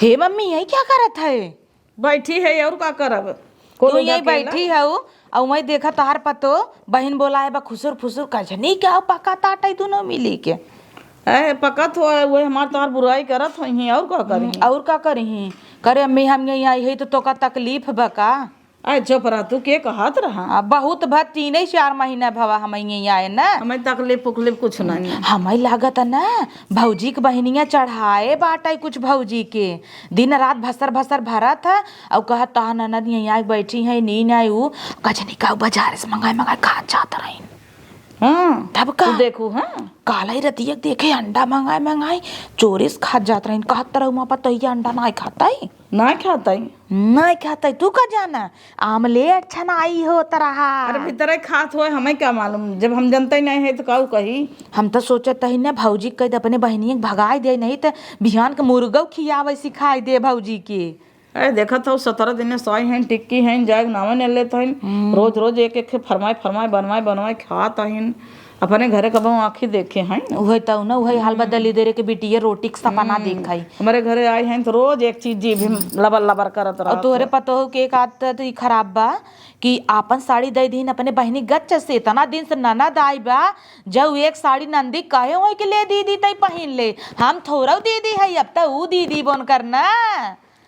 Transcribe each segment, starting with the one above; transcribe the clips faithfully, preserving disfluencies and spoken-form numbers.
हे मम्मी, यही क्या करत है? बैठी है, और का करब? तू कोनो यही जाके ला। बैठी हऊ, अउ मैं देखा तोहार पतो बहिन बोलाए बा खुसुर फुसुर, कजनी का पका ताटै दुनो मिली के। ए, पकत हो, वही हमार तोहार बुराई करत होइहीं, और का करिहीं? और का करिहीं? करे अम्मी, हम यहीं आई है तो तोका तकलीफ बा का? अरे चुप रह, तू के कहत रहा? आ, बहुत भर तीन ही चार महीना भवा हम यहीं आए ना। हमें तकलीफ उकलीफ कुछ नहीं। हमें लागत है ना, भौजी के बहिनिया चढ़ाए बाटै कुछ भौजी के। दिन रात भसर भसर भरत है, अउ कहत तोहार ननद यहीं आके बैठी है, नीन आई उ, कजनी का बाजार से मंगाए मंगाए खात जात रही। हाँ, तब का? तू देखू, हाँ। काला ही रतिया के देखे अंडा मंगाए मंगाए चोरी से खात जात रही। कहत तरह उमा पतोहिया अंडा नाई खातै? नाई खातै। नाई खातै, तू का जाना? आमलेट छनाई होत रहा। अरे भीतरे खात होए, हमें का मालूम? जब हम जनतै नहीं है तो काऊ कही? हम तो सोचत ही ना भौजी के कह दे अपने बहिनिया के भगाई दे, नहीं तो बिहान के मुर्गौ खियावे सिखाई दे भौजी के। अरे देखत हौ, सतरह दिन से आई हैं, टिक्की हैं, जाए के नामे न लेत हैं। हम्म। रोज रोज एक एक फरमाए फरमाए बनवाए बनवाए खात हैं। अपने घरे कबो आँखी देखे हैं। उहे तौ ना, उहे हाल बा, हम्म। दलिद्दर के बिटिया रोटी के सपना हम्म। देखै। हमरे घरे आई हैं तो रोज एक चीज जीभ में लबर लबर करत और रहत तोहरे है। पतोह के एक आदत ई खराब बा कि आपन साड़ी दे दीन अपने बहिनी गच्च से। इतना दिन से ननद आई बा, जब एक साड़ी नंदी कहे होई कि ले दीदी तई पहिन ले, हम थोरौ दीदी है, अब त ऊ दीदी बन करना।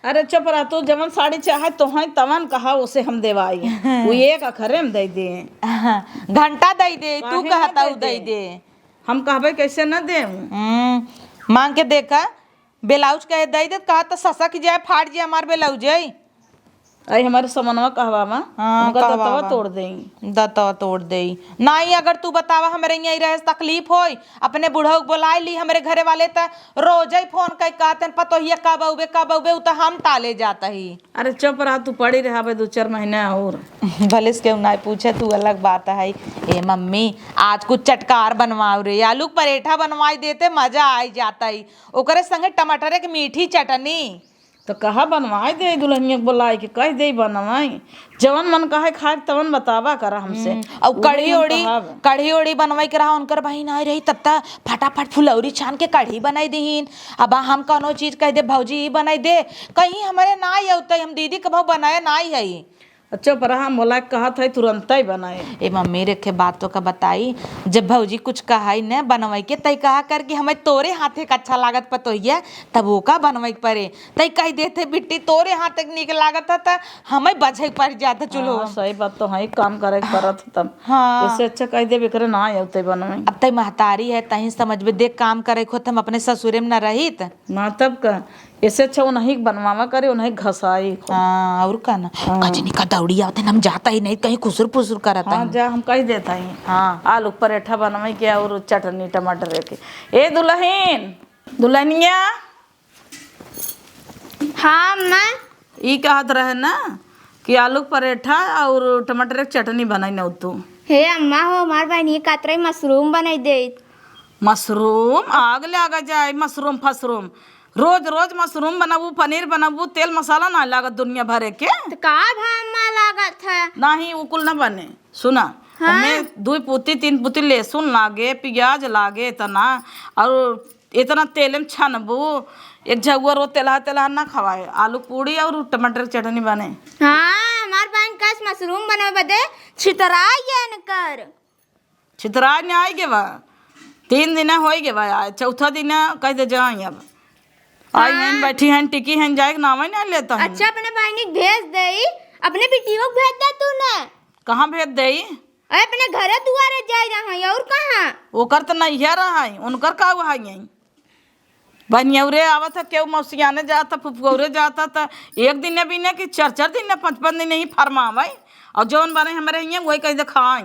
अरे चुप रह तू, जवन साड़ी चाहे तोहई तवन कहा, ओसे हम देवाई। उ एक अखरे में दे दे। हाँ, घंटा दे दे, तू काहे ना कहता दे उ दे दे? दे। हम कहबे कैसे न देम? हम्म, मांग के देखा, ब्लाउज कहे दे दे, कहा त ससक जाए, फाट जाए हमार ब्लाउज। आई हमारे समनवा कहवा बा, हाँ, उनका कहवा दतवा बा। तोड़ देई। दतवा तोड़ देई। नाई, अगर तू बतावा, हमरे यहाँ रहे से तकलीफ होई, अपने बुढ़ऊ के बोलाए ली, हमरे घरे वाले त रोजै फोन कइ कहते हैं, "पतोहिया कब अउबे, कब अउबे?" उ त हम ताले जात ही। अरे चुप रहा, तू पड़ी रहा बे दो चार महीना और। भले से केहू नाई पूछे, तू अलग बात है। ए मम्मी, आज कुछ चटकार बनवाओ रे, आलू के परेठा बनवाई देते, मजा आई जाता ही। ओकरे संगे टमाटरे के मीठी चटनी। तो कहा बनवाई दे, दुल्हनिया के बोलाई के कह दे बनवाई, जवन मन कहे खाए के तवन बतावा करा हमसे। हम्म, अउ उहे कढ़ी हम ओढ़ी, कहब। कढ़ी ओढ़ी बनवाई के रहा, उनकर बहिन आई रही तब त फटाफट फुलौरी छान के कढ़ी बनाई दीन। अब हम कौनो चीज कह दे, "भौजी ई बनाई दे", कहीं हमरे नाई अउतै, हम दीदी कबहू बनाए नाई है। अच्छा, पर हम बोला कहत है तुरंतै बनाए। ए मम्मी, रेखे बात तो का बताई, जब भौजी कुछ कहाई न बनवाई के, तै कहा कर कि हमें तोरे हाथे का अच्छा लागत पतोहिया, तब ओका बनवाई के परे। तै कह देते, "बिट्टी, तोरे हाथ के नीक लागत है, त हमें बझे पड़ जाता चूल्हो।" हाँ, सही बात तो है, काम करे के पड़त है तब। हाँ। इससे अच्छा कह देबे करे ना आते बनवाई। अब तै महतारी है, तहीं समझबे, देख काम करे के होत, हम अपने ससुरे में न रहित। ना तब का, इससे अच्छा उन्हीं के बनवावा करे, उन्हीं के घसाई खूब। हाँ, और का ना। हाँ। कजनी का दौड़ी आवत है, हम जाता ही नहीं, कहीं खुसुर फुसुर करत हाँ, है। जा, हम कह देता ही। हाँ। आलू के परेठा बनवाई के और चटनी टमाटर के। ए दुल्हन, दुल्हनिया। हाँ, अम्मा। ई कहत रहे ना कि आलू के परेठा और टमाटर के चटनी बनाई न तू। हे अम्मा हो, हमार बहिनी कहत रही मशरूम बनाई देत। मशरूम? आग लागा जाए, मशरूम फशरूम। रोज रोज मशरूम बनाबू, पनीर बनाबू, तेल मसाला ना लागत दुनिया भरे के। तो का भा अम्मा लागत है? नहीं, उ कुल ना बने। सुना, हाँ। ओमे दुई पुती, तीन पुती लहसुन लागे, पियाज लागे इतना, और इतना तेल में छनबू, एक झउआ रो तेलहा तेलहा ना खवाए। आलू पूड़ी और टमाटर के चटनी बने। हाँ, हमार बहिन कस मशरूम बनावे बदे छितराई गए इनकर। छितराई ने आई गए बा, तीन दिन होई गए बा, आज चौथा दिन कह दे जाई अब। आई हाँ। हैं, बैठी हैं, टिकी हैं, जाए के नाम ही ना लेता है। अच्छा, अपने बहिनी के भेज देई, अपने बिटियों को भेज दे तू ना। कहाँ भेज देई? अरे, अपने घरे दुआरे जाए रहा है, और कहाँ? ओकर त नैहर है, उनकर का हुआ है यहीं? बनियौरे आवत है, केहू मौसियाने जात है, फुफुऔरे जात है, त एक दिन बिने कि चार चार दिन, पाँच पाँच दिन ही फरमावे, और जौन बने हमरे हियाँ वही कह दे खाई,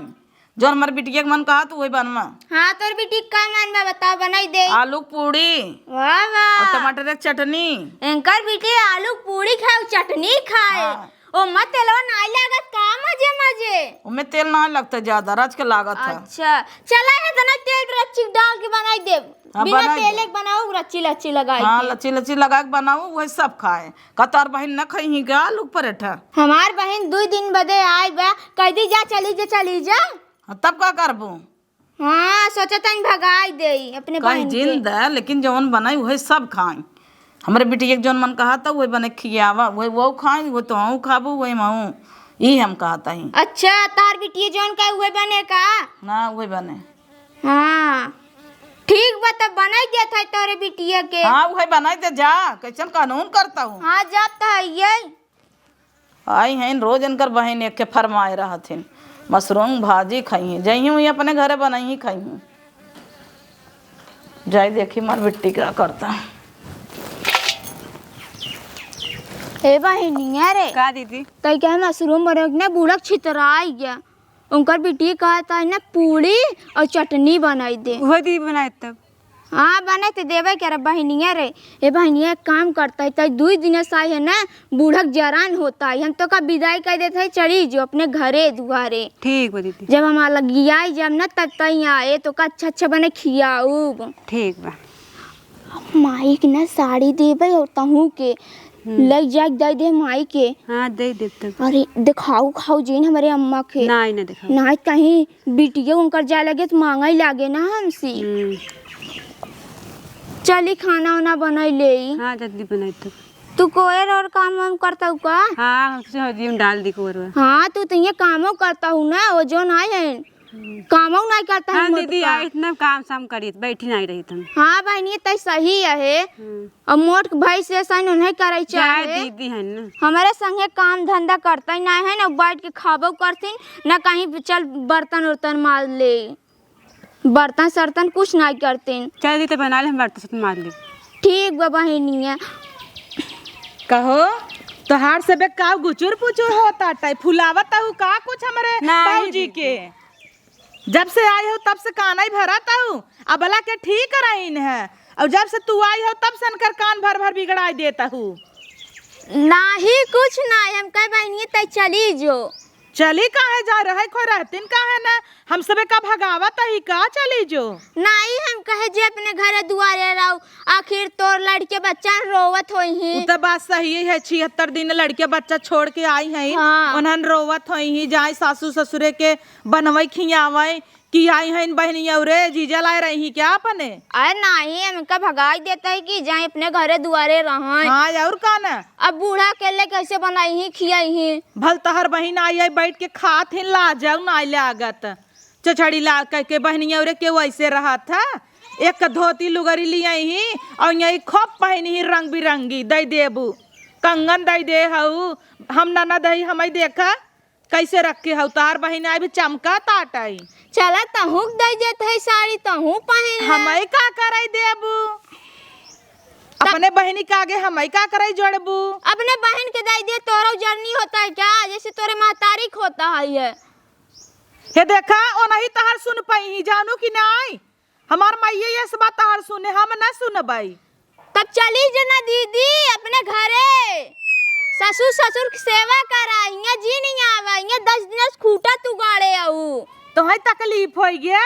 जौन हमारे बिटिया के मन कहा तो वही बनवा। हाँ, तोर बिटी का मन बा बताओ, बनाई दे। आलू के पूड़ी वाह, वाह। और टमाटर के चटनी। एंकर बिटी आलू के पूड़ी खाए, चटनी खाए। हाँ। ओमा तेलवा नाई लागत का मजे मजे? ओमे तेल ना लगता ज्यादा, रच के लागत है। अच्छा, चला है तना तेल रच्ची डाल के बनाई देब। हाँ, बिना बनाई तेल दे। एक बनाओ, रच्ची लच्ची लगाई हाँ, के। लच्ची लच्ची लगा के बनाओ, वही सब खाए। का तोर बहिन न खइही का आलू के पराठा? हमार बहिन दुई दिन बदे आए बा, कह दी जा, चली जा, चली जा। हाँ, तब का करबू? हाँ, सोचा तनी भगाई देई अपने कहीं बहिन के। जिन दे, लेकिन जवन बनाई उहे सब खाई। हमरे बिटिया के जौन मन कहत है, उहे बने खियावा, उहे वो खाई, उहे तोहू खाबू, उहे महू। ई हम कहत हई। अच्छा, तार बिटिया जौन कहे, उहे बने का? ना, उहे बने। हाँ, ठीक बा, तब बनाई देत है तोरे बिटिया के। हाँ, उहे बनाई दे जा, कैसन कानून करत हू। हाँ, जात तो है ये। आई हैं, रोज इनकर बहिन एक के फरमाए रहत हिन, मशरूम भाजी खइहीं, जइहीं वहीं अपने घरे बनइहीं खइहीं। जाई देखी मार बिट्टी का करता। ए बहिनिया रे। का दीदी? तई कहे मशरूम बने ना, बूढ़ा छितराई गया। उनकर बिट्टी कहत है ना, पूड़ी और चटनी बनाई दे। उहे दीदी बनाए तब। हाँ, बने तो देबे करब बहिनिया रे। ए बहिनिया, एक काम करता है, तई दुई दिन से आई है ना, बूढ़क जरान होता है, हम तोका विदाई कर देत है, चली जो अपने घरे दुआरे। ठीक बा दीदी। जब हम अलगियाई जब ना, तब तई आए, तोका अच्छा अच्छा बने खियाऊब। ठीक बा। माई के ना साड़ी देबे और तहू के हम्म। लई जाके दे दे माई के। हाँ, दे देब तब। अरे, देखाऊ खाऊ जीन हमरे अम्मा के। नाई, ना देखाऊ। नाई कहीं बिटिया उनकर जाए लगे तो मांगई लागे ना हमसे। हम्म। चली खाना वाना बनाई लेई। हाँ, जल्दी बनाई तब। तू कोयर और काम वाम करता हूँ का? हाँ, हम सोचे हल्दी में डाल दी कोरवा। हाँ, तू तो ये कामो करता हूँ ना, वो जो ना है, हम्म। कामो नहीं करता है हाँ मोटका। दीदी, आ, इतना काम साम करी, बैठी नहीं रही तुम। हाँ बहनी, तई सही है। हम्म। अब मोट भाई से सही नहीं करे जाए चाहे। दीदी है ना। हमारे संगे काम धंधा करता ही नहीं है ना, बैठ के खाबो करतीन, ना कहीं चल बर्तन उर्तन मार ले। बर्तन सर्तन कुछ नहीं करतीन। चल दी तो बना ले, हम बर्तन सर्तन मार ले। ठीक बा बहिनिया। कहो, तोहार से बे का गुचुर पुचुर होता टाई, फुलावत हऊ का कुछ हमरे नहीं बाबूजी दीदी। के? जब से आई हो तब से काना ही भरत हऊ, अबला के ठीक रहीन है, और जब से तू आई हो तब से इनकर कान भर भर बिगड़ाई देत हऊ। नाही कुछ नाही, हम कहे बहिनिया तई चली जो। चली काहे जा रहे, खोई रहतीन काहे ना? हम सबे का भगावत ही का, चली जो। नाही, हम कहे जे अपने घरे दुआरे रहो, आखिर तोर लड़के बच्चा रोवत होई ही। उ त बात सही है, छिहत्तर दिन लड़के बच्चा छोड़ के आई हैं, हाँ। उन्हन रोवत होई ही, जाए सासू ससुरे के बनवई खियावई कि आई हैं बहनी और जीजा लाए रही ही क्या अपने? अरे नाही, हम इनका भगाई देता है कि जाए अपने घरे दुआरे रहें। हाँ, और का ना? अब बूढ़ा अकेले कैसे बनाई ही, खियाई ही? भल तहर बहिन आई, आई बैठ के खात ही, लाजउ नाई लागत। चचड़ी लाल कह के बहनिया रे के वैसे रहत है। एक धोती लुगरी लियाई ही और यही खूब पहनी ही रंग बिरंगी, दई देबू। कंगन दई दे हऊ, हम ननद हई, हमई देखा कैसे रखे हऊ। तार बहिन आई भी चमका ताटई। चला तहूँ के दई देत है साड़ी, तहूँ पहन ले। हमई का करई देबू? त- अपने बहिनी के आगे हमई का करई जोड़बू? अपने बहन के दई दे, तोरो जरनी होता है क्या? जैसे तोरे महतारी के होता है ये। हे देखा, ओ नहीं तहार सुन पई ही, जानू कि नाई? हमार माइये ये सब बात तहार सुने, हम ना सुनबई। तब चली जे ना दीदी अपने घरे, ससुर ससुर की सेवा करा, हियाँ जी नहीं आवा, हियाँ दस दिन से खूटा तू गाड़े आऊ। तोहे तकलीफ होई गे,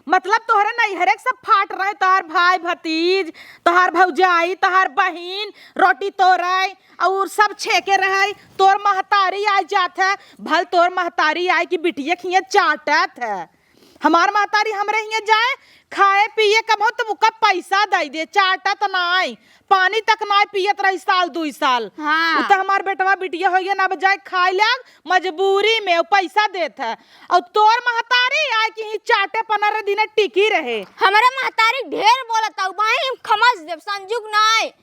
मतलब तोहरे नैहरे के सब फाट रहे, तोहार भाई भतीज, तोहार भौजाई, तोहार बहिन, रोटी तोड़े और सब छेके रहे, तोर महतारी आ जात है, भल तोर महतारी आए कि बिटिया खिया चाटत है। हमार महतारी हमरे हियाँ जाए, खाए पिए कबहूँ तो ओका पैसा दई दे, चाटत नाई, पानी तक नाई पियत रही साल दुई साल। हाँ। उ त हमार बेटवा बिटिया होइए ना, अब जाए खाए लाग, मजबूरी में उ पैसा देत है। और तोर महतारी आए कि ही चाटे पनरह दिन टिकी रहे। हमरे महतारी ढेर बोलत हऊ, बाही हम खमस देब, संजुग नाई।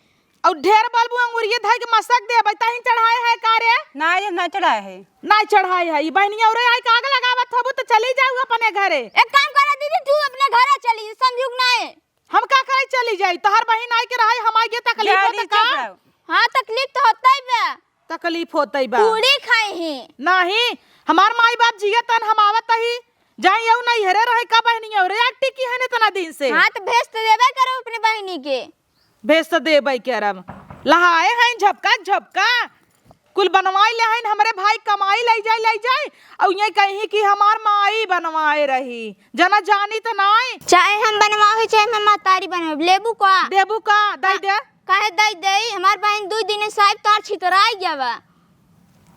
और ढेर बोलबू, अंगुरिये धइ के मसक देबे, तहीं चढ़ाए है का रे? ना, ये ना चढ़ाए है। ना चढ़ाए है, ई बहनिया औरे आई के आग लगावत हबू, तो चली जाऊ अपने घरे। एक काम करा दीदी, तू अपने घरे चली, संजुग ना है। हम का करे चली जाई? तोहर बहिन आई के रहे, हम आई के तकलीफ जा होता दी, का? चुप रहो। हाँ, तकलीफ तो होता ही बा। तकलीफ होता ही बा। पूरी खाए ही। नहीं, हमार माई बाप जिया तन हम आवत ही, जाई यऊ नैहरे रहे का बहनिया औरे आग टिकी है न इतना दिन से। हाँ, तो भेज तो देबे करो अपने बहिनी के। भेज तो देबे करब। लहाए हैं झपका झपका। कुल बनवाई ले हैं हमरे भाई कमाई ले जाए, ले जाए। और ये कहीं कि हमार माई बनवाए रही। जना जानी तो नाई। चाहे हम बनवाओ ही, चाहे हम महतारी बनवाओ। लेबू का? देबू का? दई दे। काहे दई दे? हमार बहन दू दिन से आइब तोहार छितराई गया बा।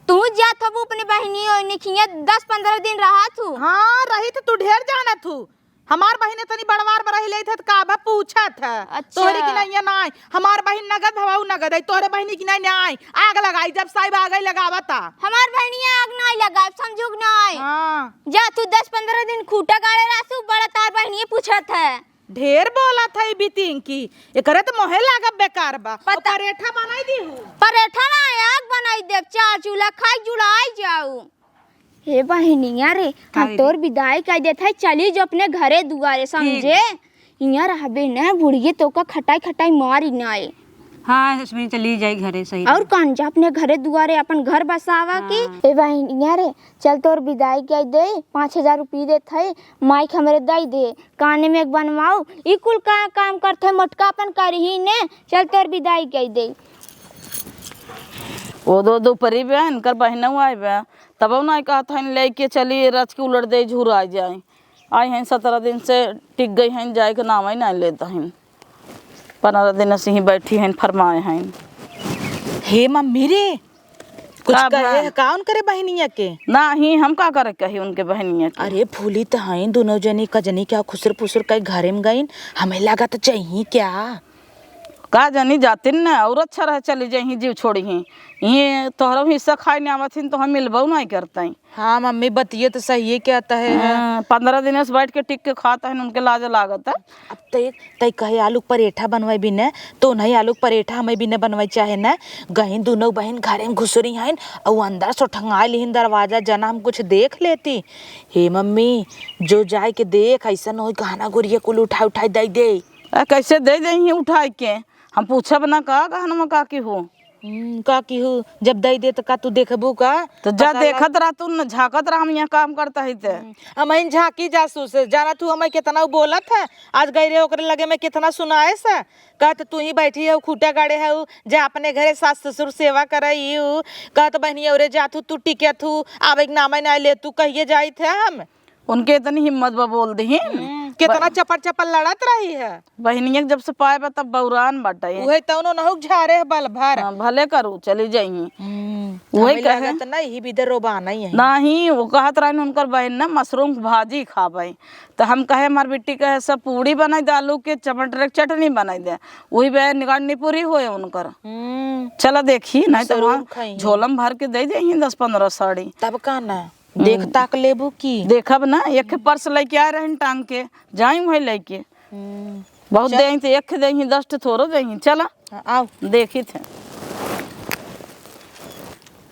तू जात हबू अपने बहिनी ओइनी खिया दस पन्द्रह दिन रहा थू। हाँ, रही तो तू ढेर जाना थू। हमार बहिन तनी बड़वार बरही लेत है, त का भा पूछत है? अच्छा। तोहरे की नहीं है, नहीं। हमार बहिन नगद भवाऊ नगद है, तोहरे बहिनी की नहीं, नहीं। आग लगाई, जब साहिब आगइ लगावता। हमार बहिनिया आग नहीं लगाई, समझू कि नहीं? हाँ। जा तू दस पन्द्रह दिन खूटा गाड़े रहसू, बड़ा तार बहिनिया पूछत है। ढेर बोलत है बितिंकी, एकरे त मोहे लागब बेकार बा। पता परेठा बनाई दीहू। परेठा ना, आग बनाई देब, चार चूल्हा खाई जुड़ाई जाऊ। हे बहिनिया रे, का हम दीदी? तोर बिदाई कइ देत है, चली जो अपने घरे दुआरे, ठीक। समझे? इहाँ रहबे न, बुढ़िए तोका खटाई खटाई मारी नाए। हाँ, इसमें चली जाई घरे, सही और रहे। कौन जा अपने घरे दुआरे अपन घर बसावा की। हाँ। ए बहिनिया रे, चल तोर बिदाई कइ दे, पाँच हजार रुपये देत है, माइक हमरे दइ दे, काने में एक बनवाऊ, ई कुल का काम करत है, मोटका अपन करही ने, चल तोर बिदाई कइ दे। ओ दो दुपहरी बे, इनकर बहिनऊ आए बे, तबो नाहीं कहत हइन, लेके चली, रच के उलट दे, झुराइ जाए। आई हइन सतरह दिन से, टिक गई हइन, जाए के नाम ही नाहीं लेत हइन। पन्द्रह दिन से ही बैठी हइन, फरमाए हइन। हे मम्मी रे, कुछ का कहे बा? है का उनकरे बहिनिया के? नाहीं, हम का करे कही उनके बहिनिया के? अरे फूली त हइन, दुनो जनी कजनी क्या खुसर फुसर कई घरे में गइन, हमें लागत चाहिए क्या? का जानी जातिन न, और अच्छा रहे चली जइहीं, जीव छोड़िहीं। इहें तोहरो हिस्सा खाए न आवत हिन, तो हम मिलबो नाहीं करतई। हाँ मम्मी, बतिये तो सही है, क्या तहे है। हाँ, पन्द्रह दिन से बैठ के टिक के खात हन, उनके लाज लागत है। अब तई, तई कहे आलू के परेठा बनवाई भी न, तो नहीं आलू के परेठा हमें भी न बनवाई चाहे न। गहिन दुनो बहिन घरे में घुसरी हइन, और अंदर से ठंगाए लिहिन दरवाजा, जना हम कुछ देख लेती। हे मम्मी, जो जाए के देख, ऐसा न हो गहना गुरिया कुल उठाए उठाए दे दे। आ, कैसे दे देही उठाए के? हम पूछब ना का गहनवा का की हो? हम्म, का की हो? जब दे दे त का तू देखबू का? तो जा पता लग- देखत रह तू न, झाँकत रह, हम यहाँ काम करता है ते। हम्म, हम इन झाँकी जासूस, जाना तू हमें कितना बोलत है, आज गई रहे ओकरे लगे में कितना सुनाए से, कहत तू ही बैठी है, खूटा गाड़े है, जा अपने घरे सास ससुर सेवा करे, ई ऊ, कहत बहनी औरे जात हूँ, तू टिकत हूँ, आवे के नामे ना ले, तू कहिए जाइत है हम। उनके इतनी हिम्मत बा, बोल दही। हम्म, कितना ब- चपड़ चपड़ लड़त रही है। बहिनिया के जब से पाए बा, तब बौरान बाटे। उहे तौनो नहुक झारे है बल भर। हाँ, भले करू, चली जाइहीं। हम्म, उहे हमें कहे। लागत ना, यही बिदर रोबाना ही है। नहीं, वो कहत रहन उनकर बहिन ना मशरूम के भाजी खाबे। तो हम कहे, हमार बिट्टी कहे, सब पूड़ी बनाई दे, आलू के टमाटर के चटनी बनाई दे। वही बे निगार निपुरी होए उनकर। हम्म। चला देखी, नहीं तो मशरूम वहाँ खाई। झोलम भर के दे देही दस पन्द्रह साड़ी। तब का ना? देख हम्म। ताक लेबू की? देखब ना, एक पर्स लेके आए रहन टांग के, जाई वही लेके। हम्म। बहुत चल। देही तो एक देही, दस ठे थोड़ो देही। चला। हाँ, आओ। देखी थे।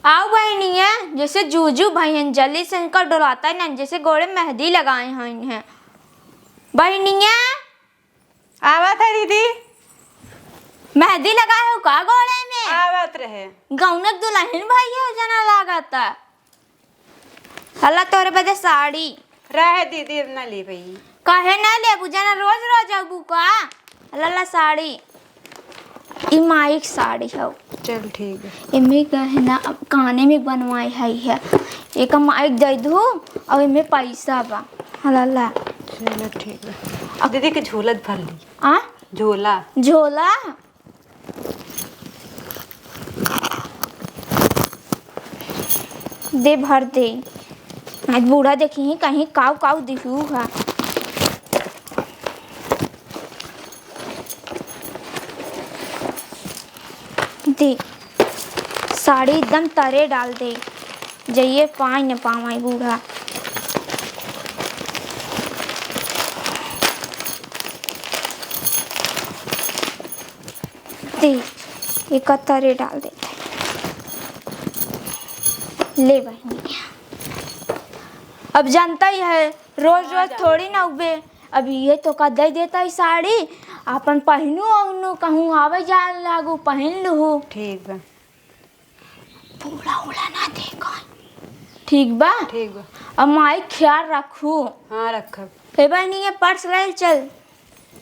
आओ बहनिया, जैसे जूजू भैया जल्दी से इनका डोलाता है ना, जैसे गोड़े मेहंदी लगाए हैं इन्हें। बहनिया। आवत है दीदी। मेहंदी लगाए हो का गोड़े में? आवत रहे। गौनक दुल्हन भैया जना लागता। हल्ला तोरे बदे साड़ी। रहे दीदी, अब ना लेबई। काहे ना लेबू? जना रोज रोज अबू का? हल्ला ला साड़ी। ई माइक साड़ी हौ। चल ठीक है। एमे गहना अब काने में बनवाई है, है। एक माइक दे दू और एमे पैसा बा। हल्ला ला। चलो ठीक है। अब दीदी के झोला भर ली। आ? झोला। झोला? दे भर दे। आज बूढ़ा देखी कहीं काऊ काऊ दिहू हा। दे। साड़ी एकदम तरे डाल दे। जइए पाई न पावाई बूढ़ा। दे, एक तरे डाल देते। ले बहनी, अब जानता ही है, रोज रोज थोड़ी ना उबे। अब ये तो का दे देता ही साड़ी, अपन पहनू ओनू, कहूँ आवे जाए लागू, पहन लूँ। ठीक बा। बूढ़ा उड़ा ना देखो। ठीक बा? ठीक बा। अब माई ख्याल रखू। हाँ, रखब। ए बहनी, ये पर्स ले चल।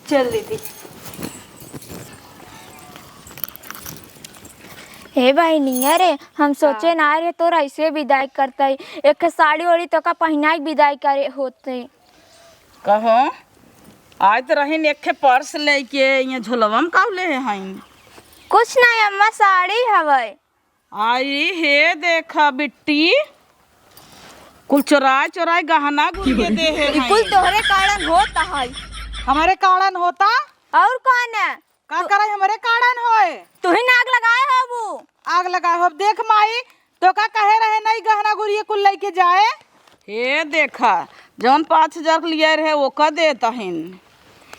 चल दीदी। हे बहनी, अरे हम सोचे हाँ। ना रे तोर ऐसे विदाई करते, एक ठे साड़ी ओड़ी तो का पहनाई विदाई करे होते। कहो, आज तो रहीन एक ठे पर्स लेके, ये झोलवा में का ले हईन? कुछ नहीं अम्मा, साड़ी हवय। आई हे देखा बिट्टी, कुल चोराए चोराए गहना गुरिया देहे ई हैं। कुल तोहरे कारण होता है। हमरे कारण होता? और कौन है? का करे हमरे कारण होए? तुही ना आग लगाए हो वो। आग लगाए हो। देख माई, तो का कहे रहे नहीं गहना गुरिया कुल लेके जाए? हे देखा, जौन पाँच हजार के लिए रहे ओका देत हइन।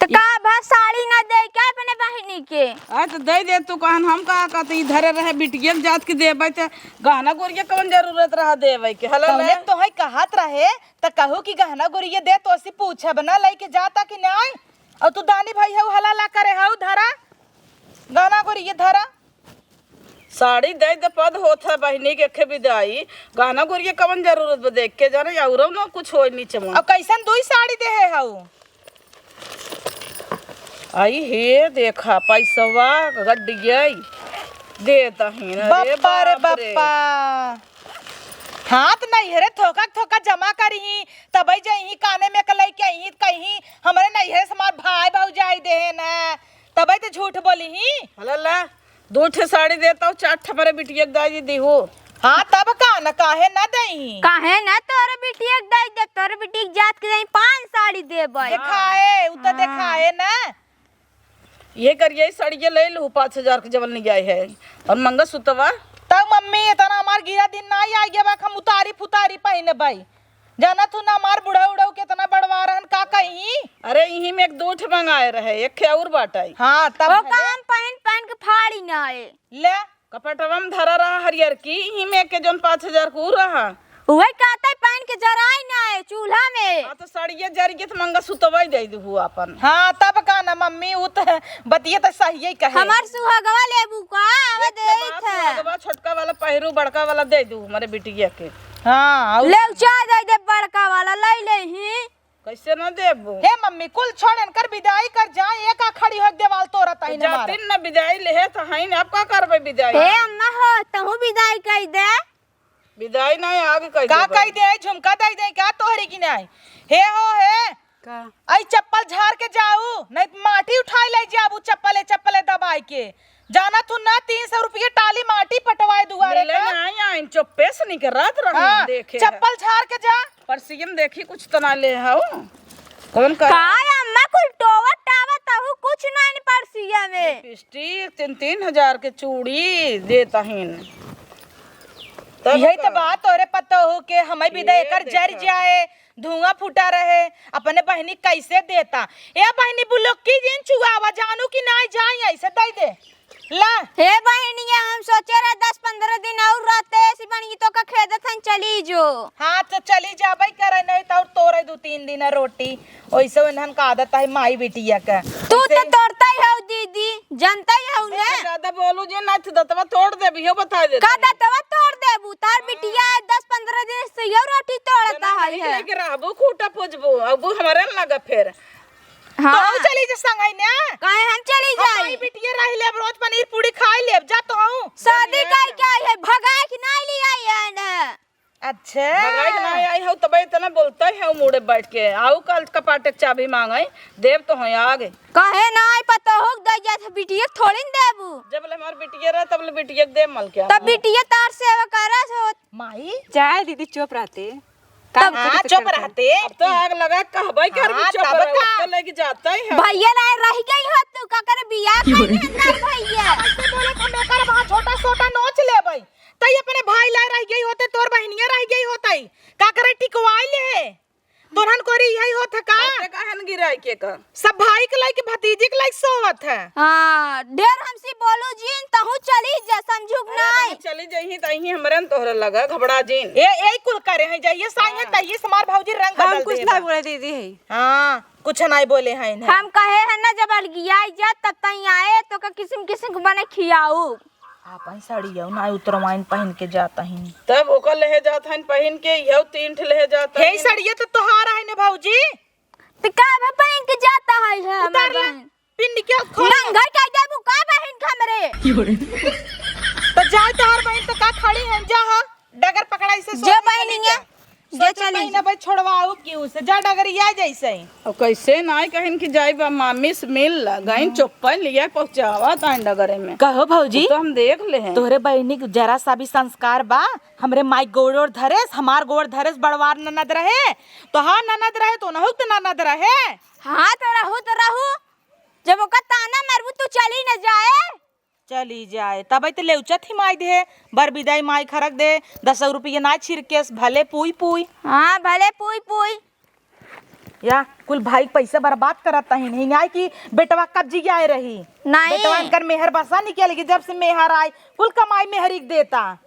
तो का भा साड़ी ना दे का अपने बहिनी के? आ तो दे दे तू कहन हम का कहते ई धरे रहे बिटिया के जात के देबै त गहना गुरिया कौन जरूरत रहा देबै के? हला तौने ले। तोहई कहत रहे त कहू कि गहना गुरिया दे तो से पूछब ना लेके जाता कि नहीं? और तू दानी भाई हऊ हला ला करे हऊ धरा गहना गुरिया धरा। साड़ी दे दे पद होत है बहिनी के खे विदाई, गहना गुरिया कवन जरूरत बा देख के जाने औरो न कुछ होई नीचे में। अब कैसन दुई साड़ी देहे हऊ? आई हे देखा पैसवा गड्डियै दे दहिन। अरे बप्पा रे बाप रे। बप्पा। हाथ नहीं है रे, थोका थोका जमा करी ही, तबै जे ही काने में के लइके ही कहीं हमरे नहीं है हमार भाई भौजाई देहे न, तबै तो झूठ बोली ही। हला ला, दो ठे साड़ी देता हूँ, चार ठे हमारे बिटिया के दाई दिहू। हाँ, तब का न, काहे न दई? काहे न तोरे बिटिया के दाई दे, तोरे बिटिया के जात के दाई पाँच साड़ी देबै। देखाए, उ तो हाँ। देखाए न। ये करिए, साड़िया ले लू पाँच हजार के जवन ले आए है, और मंगलसूत्रवा। तब मम्मी, इतना हमार गिरा दिन ना आई गया बा, हम उतारी फुतारी पहिने बाई। जाना तू ना हमार बुढ़ऊ उढ़ऊ कितना बड़वा रहन, का कहीं? अरे, इही में एक दो ठे मंगाए रहे, एक ठे और बाटै। हाँ, तब ओ भले। काम पहिन पहिन के फाड़ी ना आए। ले। कपटवा में धरा रहा हरियर की, इही में के जौन पाँच हजार के उ रहा। उहे कहते पहिन के जराई ना आए चूल्हा में। हाँ, तो सड़िए जरिए तो मंगलसूत्रवा दे दू आपन। हाँ, तब का ना मम्मी, उ तो बतिये तो सही ही कहे। हमार सुहागवा लेबू का? आवे एक दे ठे बात था। सुहागवा छोटका वाला पहिरू, बड़का वाला दे दू हमारे बिटिया के। हाँ, और ले उचा दे दे बड़का वाला, ले ले ही। कैसे न देबू? हे मम्मी, कुल छोड़, इनकर विदाई कर जा, एक आ खड़ी हो देवाल तोरत है हमारा। जातिन न विदाई लेहे त हईन, अब का करबे विदाई? हे अम्मा हो, तहू विदाई कई दे। विदाई नहीं, आगे कई का देबे। कई दे, झुमका दे दे का तोहरे की नहीं? हे हो, हे। का? आई चप्पल झार के जाऊ, नहीं त माटी उठाई ले जाबू चप्पले, चप्पले दबाई के। जाना तू ना, तीन सौ रुपये टाली माटी पटवाए दुआरे मिले का। नहीं आइन, चुप्पे से निकरत रही हाँ, देखे। चप्पल झार के जा। परसियन देखी कुछ तो ना ले हऊ। कौन का? का अम्मा कुल टोवा टावा तहू कुछ ना इन परसिया में। लिपस्टिक, तीन तीन हजार के चूड़ी देत हईन। तब यही तो का? बात तोरे पता हो के हमें भी दे ये एकर जर देखा। जाए। धुआं फूटा रहे, अपने बहिनी कैसे देता? ए बहिनी, बुलुक्की जिन चुआवा, जानू कि नाई जाई, ऐसे दे दे। ला। हे बहिनिया, हम सोचे रहे दस पन्द्रह दिन और रहते, ऐसी बनी तो का खेदत हन चली जो। हाँ, तो चली जाबे करे, नहीं तो और तोरे दो तीन दिन रोटी। वैसे इन्हन का आदत है माई बिटिया का। तू तो वैसे तोड़ता ही हो दीदी, जानता ही हो ना। ज्यादा बोलू जे ना, तो दतवा तोड़ देबी, हो बता देता का हूँ। दतवा तोड़ देबू? तार हाँ। बिटिया दस पन्द्रह दिन से यो रोटी तोड़ता जना है, नहीं है। लेके रहबू, खूटा पूजबू, अब वो हमारे न लगा फिर। हाँ। तो चली जा संगई ने। काहे हम चली हम जाई? माई बिटिया रह लेब, रोज पनीर पूरी खाई लेब, जा तो हूँ। शादी दुनिया करके आई है, भगाए के नहीं ले आई है ना। अच्छा। भगाई के ना आई हऊ, तबे इतना बोलता है मुड़े बैठ के। आऊ कल कपाटे के चाबी मांगे, देब तो हैं आगे। काहे ना आई पता हो, दे जात बिटिया थोड़ी न देबू। जब ले हमार बिटिया रहे, तब ले बिटिया के देब मल के। तब बिटिया तार सेवा करत होत। माई। चाहे दीदी चुप रहते। तब हाँ, चुप रहते। अब तो आग लगा कहबे कर हाँ, चुप तब रहो, का? तो लेके जाता ही है। भैया ना रह गई हो तू, का करे बियाह करे ना भैया। ऐसे बोले हम एकर वहाँ छोटा छोटा नोच लेबै। तई अपने भाई लाए रह गई होते, तोर बहिनिया रह गई होतई। का करे टिकवाई ले? तोरहन कोरी यही होत है का? बातें काहे न गिराई के का? सब भाई के लाइक भतीजी के लाइक सोवत है। हाँ, ढेर हमसे बोलो जिन, तहू चली जा, समझू के अरे नहीं। नहीं, चली जइही, तइही हमरे न तोहरे लगा, घबरा जिन। ए, ए कुल करे हैं, जाइए साइए, हाँ। तइए से हमार भौजी रंग हम बदल कुछ देबा। नहीं बोले दीदी है। हाँ, कुछ नहीं बोले हैं इन्हें। हम कहे हैं ना, जब अलगियाई जा, तब तई आए, तो का किसिम किसिम के बने खियाऊ। आपन साड़िया ना उतरवाइन पहिन के जात हईन। तब ओकर लेहे जात हईन पहिन के, इहउ तीन ठे लेहे जात हे हईन। साड़िया तो तोहार है ने भौजी। त का बा पहिन के जाता है, है उतार हमार ले। बहिन। पिंड के खोल। नंगर कह देबू का बहिन के हमरे? तो जाए तोहार बहिन तो का खड़ी है, जा हो। डगर पकड़ाई से जो सोच बहिनिया। जे सोचत चली। नहीं ना भाई, छोड़वाऊ क्यों से? जा डगरिया जैसे ही। अब कैसे नाय कहिन कि जाई बा मामी से मिल ला, गइन चुप्पा लिया पहुँचावा ताइन डगरे में। कहो भौजी, तो हम देख ले हैं। तोहरे बहिनी के जरा सा भी संस्कार बा? हमरे माई गोड़ ओड़ धरेस, हमार गोड़ धरेस, बड़वार ननद रहे, तोहार ननद रहे, तो नहुत ननद रहे। हाँ, तो रहू तो रहू, जब ओकर ताना मारबू, तू चली न जाए। चली जाए, तबै त लेउचत ही माई दे, बर बिदाई माई खरक दे, दस रुपये ना छिरकेस, भले पुई पुई। हाँ, भले पुई पुई। या कुल भाई के पैसा बर्बाद करत ही नहीं, नहीं कि बेटवा कब जी आए रही। नहीं। बेटवा इनकर मेहर बसा निकल गई, जब से मेहर आई, कुल कमाई मेहरी के देता।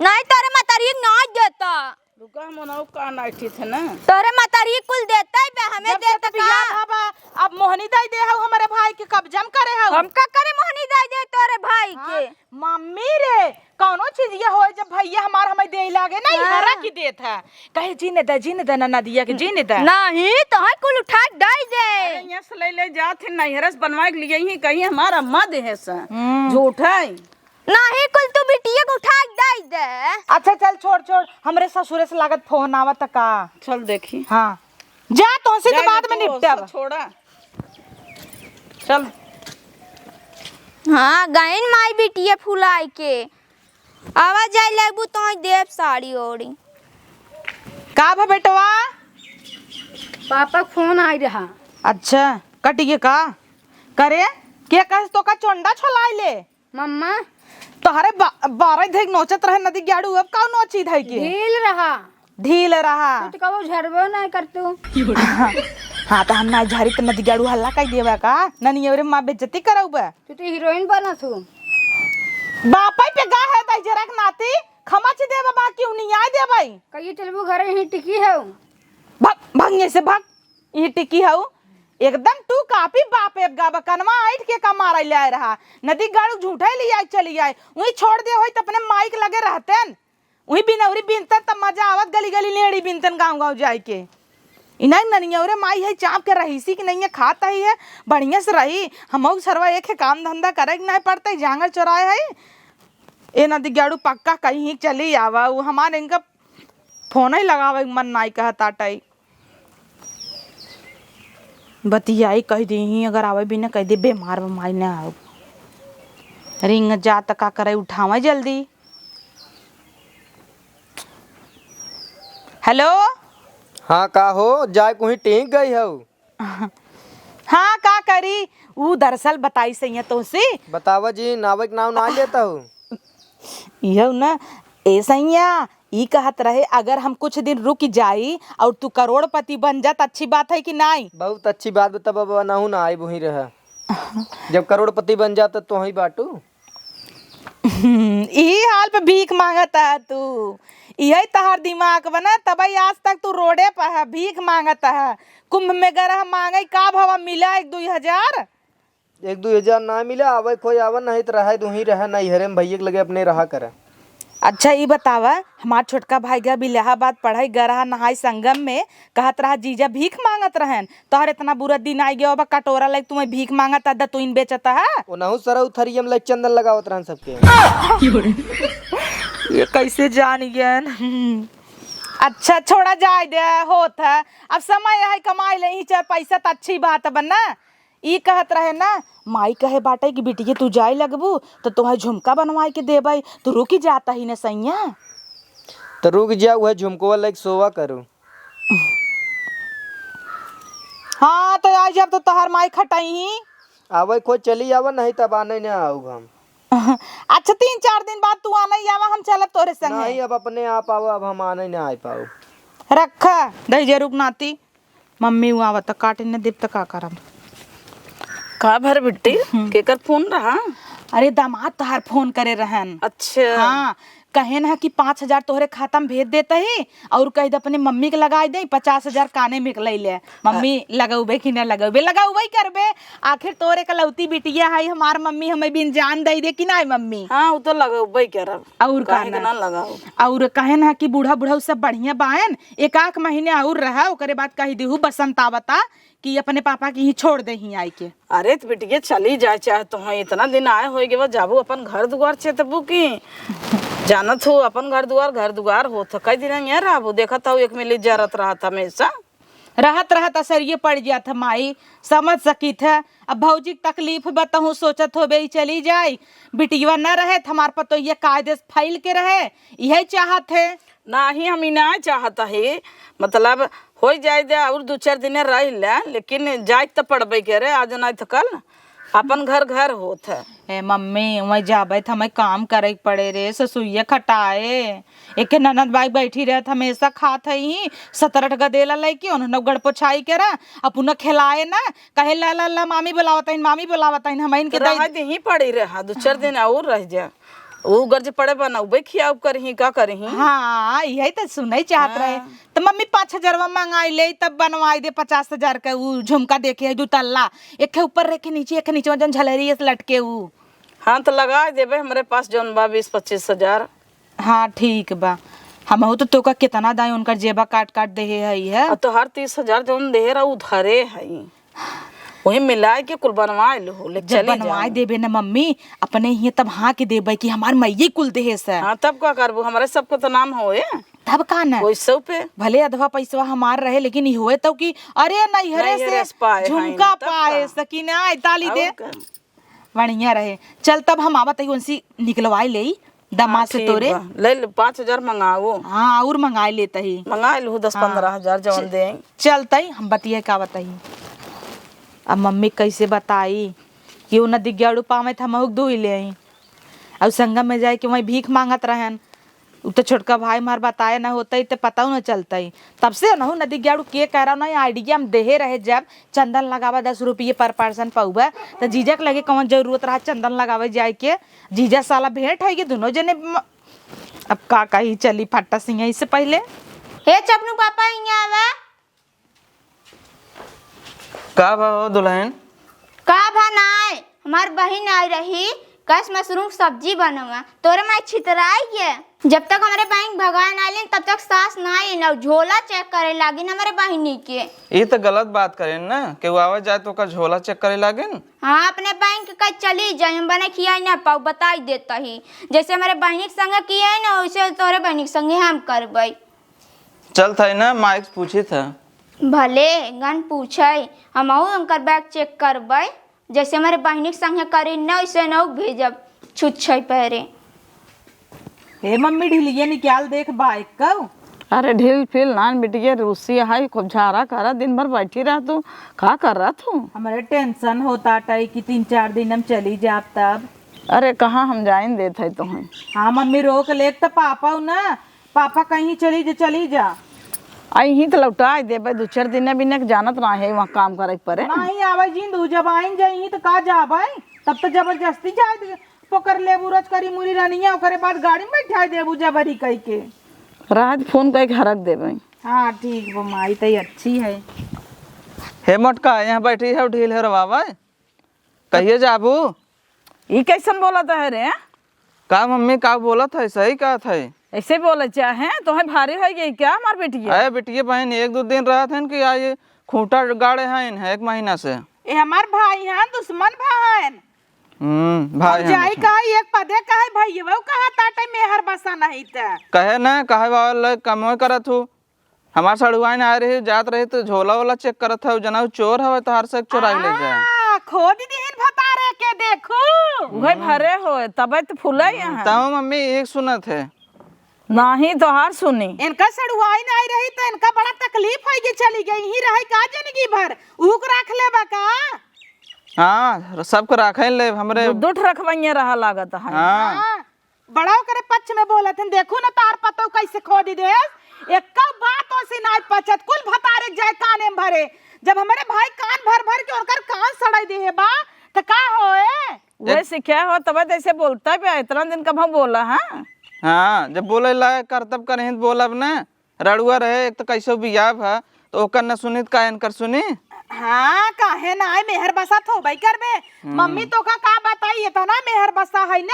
नहीं, तोरे मतरिक ना देता। रुका, हम उन्हों का नाइठी थे ना। तोरे मतारी कुल देते बे, हमें जब से देते तो बियाह का? भा बा, अब मोहनी दाई दे हऊ हमरे भाई के कब्जा में करे हऊ। हम का करे मोहनी दाई दे तोरे भाई हाँ, के? मम्मी रे, कौनो चीज ये होए जब भैया हमार हमें दे लागे ना, हाँ। हरा की देत है। कहे जीने दे, जीने दे ना नदिया के, जीने दे। नहीं, तो है कुल उठा के डाई दे। अरे यहाँ से ले ले जात है, नैहरा से बनवा के लिए ही कहीं हमार अम्मा दे है सा। हम्म। झूठ है। नहीं, कुल तू बिटिया के उठा के दे दे। अच्छा, चल, छोड़, छोड़, हमरे ससुरे से लागत फोन आवत का। चल देखी। हाँ, जा, तोहसे के जा, बाद में तू निपटब। उसको छोड़ा। चल। हाँ, गइन माई बिटिया फुलाई के। आवा जाए लगबू तो देब साड़ी ओड़ी। का भा बेटवा? पापा के फोन आई रहा। अच्छा, कटिए का? करे, के कहे तो का चोंडा छोलाई ले? मम्मा। तोहरे बा-, बारह धैक नोचत रहे नदी ग्याड़ू, अब का नोची धै के? ढील रहा। ढील रहा। तू तो कबो झरबो नहीं कर तू। हाँ, तो हम ना झरी तो नदी ग्याड़ू हल्ला कर देबा का? ननी अरे माँ बेइज्जती करौबा। तू तो हीरोइन बना तू। बापई पे गा है दाई जरा के नाती, खमा ची देबा बा क्यों नहीं आए देबई? कहिए चलबू घरे ही टिकी है। भाग, भाग यहाँ से भाग। ई टिकी हऊ, एकदम तू कापी बाप एक गाबा कनवा ऐठ के का मारै ले आए रहा। नदी गाड़ू झूठै ले आए चली आए। उही छोड़ दे होई त अपने माई के लगे रहतेन। उही बिनौरी बिनतन त मजा आवत गली गली लेड़ी बिनतन गाँव गाँव जाए के। इनाई ननियौरे माई है चाप के रहीसी कि नहीं है खात ही है। बढ़िया से रही। हमहू सरवा एक है काम धंधा करे के नहीं पड़ते जांगर चोराए है। ए नदी गाड़ू पक्का कहीं चली आवा। उ हमार इनका फोन ही लगावे के मन नाई कहत आटई। बतियाई कह दीही, अगर आवे बिना कह दे, "बेमार बा माई, ना आउब।" रिंग जा त का करे, उठावे जल्दी। हेलो? हाँ, का हो, जाए कुहीं टीक गई हऊ? हाँ, का करी? ऊ दरअसल बताई सैया तोहसे। बतावा जी, नावे के नाव ना लेता हूँ। इहउ ना, ए सैया, ई कहत रहे, अगर हम कुछ दिन रुक जाई और तू करोड़पति बन जा, त अच्छी बात है कि नाई? बहुत अच्छी बात, तब अब नहू ना आइब, वहीं रह। जब करोड़पति बन जा, त तोहई बाटू। इही हाल पे भीख मांगत ह तू, इही तहार दिमाग बना, तबई आज तक तू रोडे पे ह, भीख मांगत ह। कुंभ में गरह मांगई का भवा मिला एक दुई हजार? एक दुई हजार ना मिला, आवे कोई आवा, नहीं त रहे, तू ही रहे नैहरे में, भैया के लगे अपने रहा करे। अच्छा, ई बतावा, हमार छोटका भाई गया इलाहाबाद पढ़े, गरहा नहाई संगम में, कहत रहा, "जीजा भीख मांगत रहन।" तोहर इतना बुरा दिन आइ गयो, अब कटोरा लइके तुम्हें भीख मांगत, दतुइन बेचत ह। ओनहु सरऊ थरियम लइके चंदन लगावत रहन सबके। ये कैसे जान गयन? अच्छा, छोड़ा, जाए दे, होत ह। अब समय है, कमाई ले ही चार पैसा, त अच्छी बात बा ना। ई कहत रहे ना, माई कहे बाटे कि बिटिया तू जाए लगबू, त तोहे झुमका बनवाए के देबै, तू रुकि जाता ही न सैया। त रुक जा, उहे झुमकवा लइके सोवा करू। हाँ, त आई जब तो तोहार माई खटाई ही। आवे कोई चली आवा, नहीं तब आने न आउब हम। अच्छा, तीन चार दिन बाद तू आने ही आवा, हम चलब तोरे संगे। नहीं, अब अपने आप आवा, अब हम आने न आइ पाउब। रखा, दही जरूर नाती। मम्मी उ आवत, काटे न देब त का करब? का भर बिट्टी? हम्म। केकर फोन रहा? अरे, दामाद तहार फोन करे रहन। अच्छा। हाँ, कहेन ह कि पाँच हजार तोहरे खाता में भेज देत ही और कह दे अपने मम्मी के लगाइ दे, पचास हजार काने में के लइ ले। मम्मी लगउबे कि न लगउबे? लगउबे करबे, आखिर तोर एकलौती बिटिया है, हमार मम्मी हमें बिन जान दइ दे कि नाहीं मम्मी? हाँ, उ तो लगउबे करब। और का काहे के ना? ना लगाओ? और कहेन ह कि बूढ़ा बुढ़ऊ सब बढ़िया बाएन, एक आख महीने और रहा, ओकरे बाद कहि दिहु बसंत आवता कि अपने पापा के ही छोड़ दे ही आइ के। अरे त बिटिया चली जाए, चाहे तोहे इतना दिन आए होइ गवा, जाबू अपन घर दुआर चेतबू की? जानत हो, अपन घर दुआर, घर दुआर होत ह। कई दिन यहाँ रहबो, देखत हो, एक मिली जरत रहत हमेशा। रहत रहत असरिये पड़ जात ह माई, समझ सकित ह। अब भौजी के तकलीफ बा, तहूँ सोचत होबे, ई चली जाई, बिटिया न रहे त हमार पतोहिया कायदे से फैल के रहे, इहे चाहत है। नाही, हम ई ना चाहत है, मतलब, होई जाए दे, और दू चार दिन रह ले, लेकिन जाए त पड़बे करे, आज नहीं त कल। अपन घर घर होत है। ए मम्मी, वहीं जाबे त हमें काम करे के पड़े रे, ससुइया खटाए। एके ननद बाई बैठी रहत, हमेशा खात है ही, सतरठ गदेला लेके, उन्होंने गड़पोछाई के रह, अपना खिलाए ना, कहे, "ला, ला, ला, मामी बुलावत हईन, मामी बुलावत हईन, हम इनके तो दे।" रह दे ही पड़ी रहा, दू चार दिन और रह जा। उ गर्ज पड़े बा ना, उबे खियाउब करही, का करही? हाँ, यही तो सुनई चाहत रहे। हाँ। त मम्मी पाँच हजारवा मंगाई ले, तब बनवाई दे पचास हजार के उ झुमका देखे है, दू तल्ला, एक ठे ऊपर रखे, नीचे एक ठे, नीचे में जौन झलरी से लटके उ। हाँ, त लगाई देबे, हमरे पास जौन बा बीस पच्चीस हजार। हाँ, ठीक बा। हमहू तो तोका केतना दाई उनकर जेबा काट काट देहे हई है। आ तोहार तीस हजार जौन देहे रहा, उ धरे हई। वही मिलाए के कुल बनवाए लो, ले जब चली बनवाए जाओ। देबे न मम्मी, अपने ही तब हाँ के देबे कि हमार मइये कुल देहे से। हाँ, तब का करबू? हमरे सबको तो नाम होए। तब का न? वैसो पे। भले अधवा पैसवा हमार रहे, लेकिन ई होए तो कि अरे नैहरे नैहरे से से पाए झुमका हईन, तब पाए का? सकीना, आई ताली और दे। का? बढ़िया रहे। चल तब हम आवत ही उनसे निकलवाए लेई। दमाद हाँ, से ठीक तोरे। बा। ले ले, पाँच हजार मंगाओ। हाँ, और मंगाए लेत ही। मंगाए लू दस हाँ। पन्द्रह हजार जौन च-, दे। चलतई, हम बतिया का बताई। अब मम्मी कैसे बताई कि उ नदी गेड़ू पावे त हमहू के दुई ले आई। और संगम में जाए के वहीं भीख मांगत रहन। उ तो छोटका भाई मार बताए ना होतई त पता न चलतई। तब से नहु नदी गेड़ू के कह रहा ना, आइडिया हम देहे रहे जब चंदन लगावा दस रुपये per person पउबा, त जीजा के लगे कौन जरूरत रहा चंदन लगावे जाए के? जीजा साला भेंट है कि दोनों जने म-, अब का कही, चली फट्टा सिंह इससे पहले। हे चपनू पापा, इहाँ आवा। का बा हो दुल्हन? का बा नाय? हमार बहिन आई रही, कस मशरूम के सब्जी बनवा। तोरे माई छितराई गए। जब तक हमरे बहिन भगाए ना लेन, तब तक सास ना आई ना। झोला check करे लागिन हमरे बहिनी के। ई त गलत बात करेन ना, केहू आवे जाए तो ओकर झोला check करे लागिन। हाँ, अपने बहिन के कह चली जाए, हम बने खियाई ना पाऊ, बताई देता ही। जैसे हमरे बहिनी के संगे किए है ना, वैसे तोरे बहिनी के संगे हम करबई। चल था ना, माइक पूछी था। भले गन पूछे, हमहू उनकर bag check करबे। जैसे हमरे बहिनी के संगे करी न, वैसे नौक भेजब छुच्छे पैरे। हे मम्मी, ढिलिया निकाल देख bag का। अरे ढील फील नान बिटिया, रूसी है, खूब झारा करा, दिन भर बैठी रह तू, का कर रहा तू? हमरे tension होता टाई कि तीन चार दिन हम चली जाब तब। अरे कहाँ हम जाइन देत है तुहें। हाँ मम्मी, रोक लेत त पापा ना, पापा कहीं चली जा, चली जा। अइहीं त लौटाइ देबे, दू चार दिन बिना के जानत ना है, वहाँ काम करे के परे। नहीं आवे जिन दू, जब आइन जाइहीं त का जाबे, तब त जबरदस्ती जाए दे, पकड़ लेबू रच करी मुरी रनिया, ओकरे बाद गाड़ी में बैठाइ देबू जबरी कइ के। रात फोन कइ के हरक देबे। हाँ ठीक बा माई, तई अच्छी है। हे मोटका, यहाँ बैठी है, ढील हेरवावे। कहिए जाबू? ई कैसन बोलत है रे? का मम्मी, का बोलत है? सही कहत है। ऐसे बोले चाहे, तोहे भारी होइ गई क्या हमार बिटिया? अरे बिटिया बहन, एक दू दिन रहत हन कि आज खूंटा गाड़े हैं इन्हें एक महीना से। ए हमार भाई हैं, दुश्मन भाई हैं। हम्म, भाई अब हैं जाई दुश्मन। कहा एक पदे कहे भैया, वो कहा ताटे मेहर बसा नहीं त। कहे ना, कहे वाला कमवे करत हूँ। हमार सड़ुआइन आए रही, जात रही त झोला वोला check करत है, उ जना उ चोर हवे, तोहार से चोराई ले जाए। आ, खोद दिहिन भतारे के, देखू। उहे भरे होए, तबे त फुले यहाँ। तब मम्मी एक सुनत है। नाही, तोहार सुनी। इनका सड़ुआइन आए रही त इनका बड़ा तकलीफ होइ गई, चली गई, यहीं रहे का जिंदगी भर, उहू को रख लेबा का? हाँ, सबको रखे ले हमरे। दू, दू ठो रखवइये रहा लागत है। हाँ। हाँ। बड़ा ओकरे पक्ष में बोलत हन, देखू न तार पतोह कैसे खोदि देस। एक्का बात ओसे नाय पचत, कुल भतारे जाए काने में भरे। जब हमरे भाई कान भर भर के ओकर कान सड़ाई देहे बा, त का होए? उहे सीखे हो, तबे त ऐसे बोलता बे, इतना दिन कब हम बोला, हाँ? हाँ, जब बोले लायक करतब करहीं त बोलब न। रड़ुआ रहे, एक त कैसो बियाह भा, त ओकर न सुनी त का इनकर सुनी? हाँ, काहे नाय, मेहर बसा त होबई करबे। हम्म। मम्मी तोका का बताई, इतना मेहर बसा है न,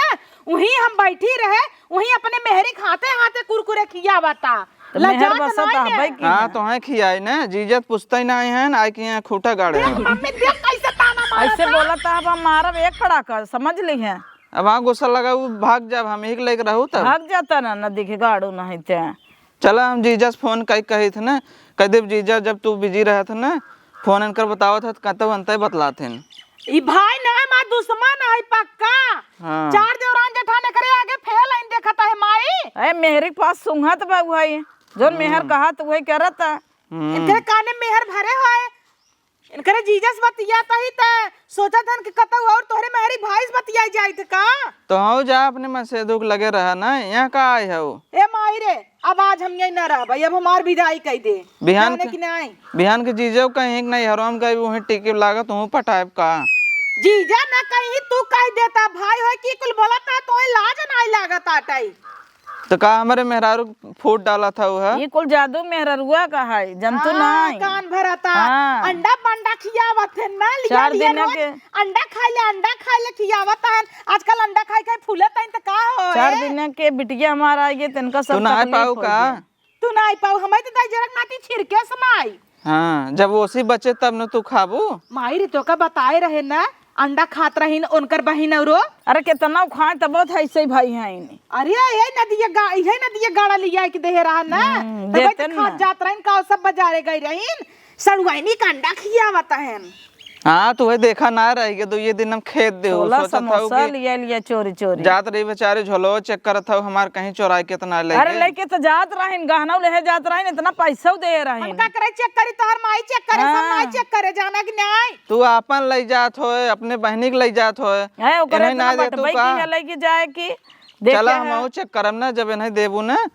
उहीं हम बैठी रहे, उहीं अपने मेहरी के हाथे हाथे कुरकुरे खियावता। त मेहर लजात बसा त नाय हबई है। की हाँ, ना। तोहे खियाई न, जीजत पुछतई नाय है, आय कि यहाँ खूंटा गाड़े देख, है। मम्मी देख कैसे ताना मारत ऐसे है। बोलत है, अब हम मारब एक पड़ाका, समझ ली है। अब हाँ गुस्सा लगा, उ भाग जाब, हम ही के लेके रहू तब। भाग जाता ना, नदी के गाड़ू नहीं ते। चला, हम जीजा से फोन कई कही थे ना, कह देब, "जीजा, जब तू बिजी रहत है ना, फोन इनकर बतावत है, तो कहते बनते बतलात हैं।" ई भाई ना हमार दुश्मन है पक्का। हाँ। चार देवरान जेठान एकरे आगे फेल आइन देखत है माई। ए, मेहरी के पास सूंघत बा उहई, जौन मेहर कहत उहई करत। हम्म। इनकरे काने मेहर भरे होए, इनकरे जीजा से बतियात ही त सोचत हन कि कतौ और तोहरे मेहरी भाई से बतियाई जाइत का? तो हऊ जा अपने मसेदू के लगे रहा ना, यहाँ का आए हऊ? ए माई रे, अब आज हम यहीं ना रहबै, अब हमार विदाई कई दे। बिहान जाने के, कि नहीं? बिहान के जीजो कहीं कि नहीं, हरो हम कहीं वहीं टिके लागत, वहीं पटाएब का? जीजा ना कहीं तू कह देता, भाई होए कि कुल बोलता, तोहे लाज नाई लागत आटई। तो का हमरे मेहरारू फूट डालत हऊ है? ये कुल जादू मेहररुआ का है, जंतु हाँ, नाई। कान भरता। हाँ। अंडा पंडा खियावत है ना, लिया चार लिया दिन रोज के। अंडा खाई ले, अंडा खाई ले खियावत है। आजकल अंडा खाई खाई फूलत है तो का हो चार है? दिन के बिटिया हमारा आइए, तिनका सब तू ना आ तकलीफ पाऊ हो का? गया। तू ना आई पाऊ, हमें तो दाई जरक नाती छिड़के समाई। हाँ, जब ओसी बचे तब न तू खाबू। माई रे, तोका बताए रहे ना, अंडा खात रहीन उनकर बहिन औरो। अरे, केतना खाए तब बहुत है, ऐसे ही भाई हैं इन्हें। अरे, यही नदिया गा-, यही नदिया गाड़ा लिया के देहे रहा ना। हम्म, तब देते तो खात ना। जात रहीन का, सब बाजारे गई रहीन, सड़ुआइनी का अंडा खियावत हन। हाँ, तू है देखा ना रह गए, तो ये दिन हम खेत दे हो, छोला सोचत हऊ समोसा कि लिया लिया चोरी चोरी। जात रही बेचारे झोलो चेक करत हऊ, हमार कहीं चोराई केतना ले अरे, गए। लेके तो जात रहीन, गहना लेहे जात रहीन, इतना पैसा दे रहीन। हम का करे चेक करी, तोहर माई चेक करे, सब हाँ। माई चेक करे, जाना कि नहीं? तू आपन लई जात होए, अपने बहिनी के लई जात होए। है, ओकरे इन्हें इतना ना दे तू बटबई का? की है लई के जाए कि देखे चला, हम है। आऊ चेक करब ना, जब इन्हें देबू ना,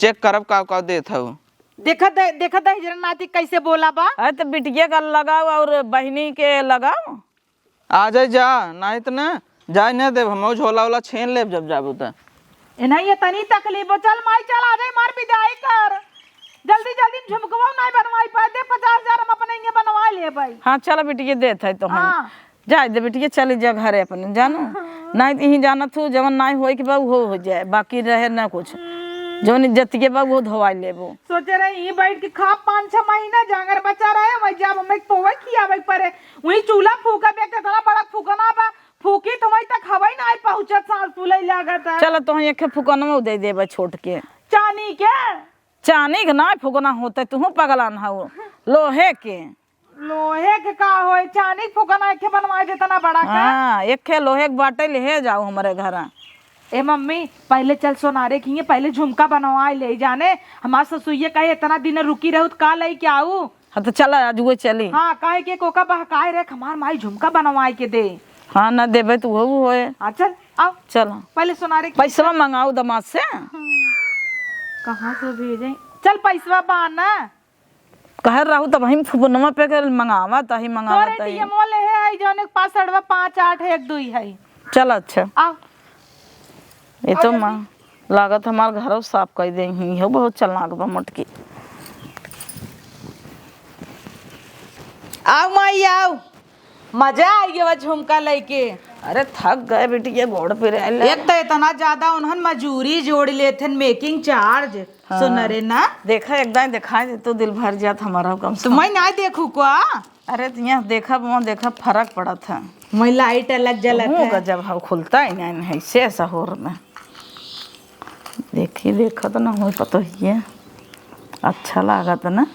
चेक करब का का देत हऊ। देखत है, देखत है, हिजरा नाती कैसे बोला बा। अरे, तो बिटिया का लगाओ और बहिनी के लगाओ। आ जाए जा, नहीं तो ना, जाए ना देब, हम झोला वोला छीन लेब जब जाबू त। ए, नहीं, ये तनी तकलीफ हो। चल माई, चल, आ जाए, मार विदाई कर। जल्दी, जल्दी झुमकवा नहीं बनवाई पाए, दे पचास हजार, हम अपने इंगे बनवा लेबै। हाँ, चल बिटिया, देत है तो हम। हाँ। जाए दे बिटिया, चली जा घरे अपने, जानू। हाँ। नहीं तो यहीं जानत हूँ, जवन नहीं होए के बा, उहो हो जाए, बाकी रहे ना कुछ। हम्म। जवन इज्जत के बा, उहो धोवाई लेबो। सोचे रहे, यहीं बैठ के खा पाँच छह महीना, जांगर बचा रहे, वही जब हमें पोवे खियावे पड़े, वही चूल्हा फूका बे, कितना बड़ा फूकना बा, फूकी तो वही तक हवाई ना आई पहुँचत, सांस फूले लागत है। चलो, तो हम एक फुकनवा दे देबे छोट के। चानी के? चानी के ना फुकना होते, तुहू पगलान हऊ, लोहे के। लोहे के का होए, चानी के फुकना एक बनवा दे, इतना बड़ा का। हाँ, एक लोहे के बाटे, ले जाओ हमरे घर। ए मम्मी, पहले चल सोनारे किहे, पहले झुमका बनवा ले जाने। हमार ससुइया कहे, "इतना दिन रुकी रहू त का लई के आऊ?" हाँ, तो चला, आज वो चली। हाँ, काहे के कोका बहकाए रहे, हमार माई झुमका बनवाए के दे। हाँ, ना देबे तो वो होए। हाँ, चल, आओ। चल। पहले सोनारे के पैसवा मंगाओ दमाद से। कहाँ से भेजे? चल, पैसवा बा ना। कहे रहू तब हम फुकनवा पे के मंगावा, तही मंगावा, तोरे तही। डीएमओ ले है, है जौन एक पासवर्डवा पाँच आठ एक दुई है। चल, अच्छा। आओ। ये तो आओ माँ, जल्दी। लागत हमार घरो साफ कर दे ही, हो बहुत चलनाक बा मोटकी। आओ माई, आओ। मजा आई गया झुमका लेके। अरे थक गए बिटिया, गोड़ पे रह ले। एक तो इतना ज्यादा उन्हन मजूरी जोड़ लेथन, मेकिंग चार्ज। हाँ। सुन रे ना। देखा, एक दाई दिखाई दे तो दिल भर जात हमारा कम से तो कम। मैं ना देखू का? अरे तो यहाँ देखा, वहाँ देखा, फर्क पड़त है। मैं लाइट अलग जलत मुँह है। गजब है, खुलता ही नहीं है, से सहूर में। देखी, देखत ना होई पतोहिए। अच्छा लागत ना।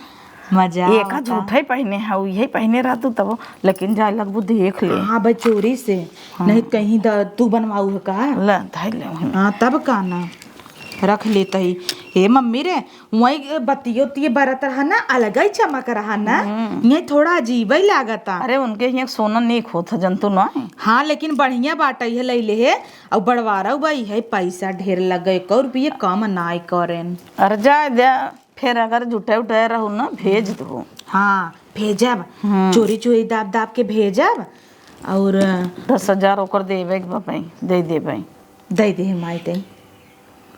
मजा ये का आवता। झूठा ही पहने है, यही पहने रहतू तब, लेकिन जाए लगबू देख ले। हाँ भाई, चोरी से। हाँ। नहीं कहीं द-, तू बनवाऊ है का? ले, धइ ले वहीं। हाँ, तब का ना। रख लेत ही। हे मम्मी रे, वही बतियो तिये बरत रहा ना, अलग ही चमक रहा ना। हम्म। ये थोड़ा अजीब ही लागता। अरे, उनके यहाँ सोना नीक होत है, जनतू ना। हाँ, लेकिन बढ़िया बाटा है, ले ले है। अउ बड़वारा बा, इहे पैसा ढेर लगे, एको रुपये कम नाय करेन। अरे जाए दे, फिर अगर जुटे उटे रहू ना, भेज दो। हाँ, भेजब। हम्म। चोरी चोरी दाब दाब के भेजब। और दस हजार ओकर देबे के बा, दे देबे। दे दे माई, दे।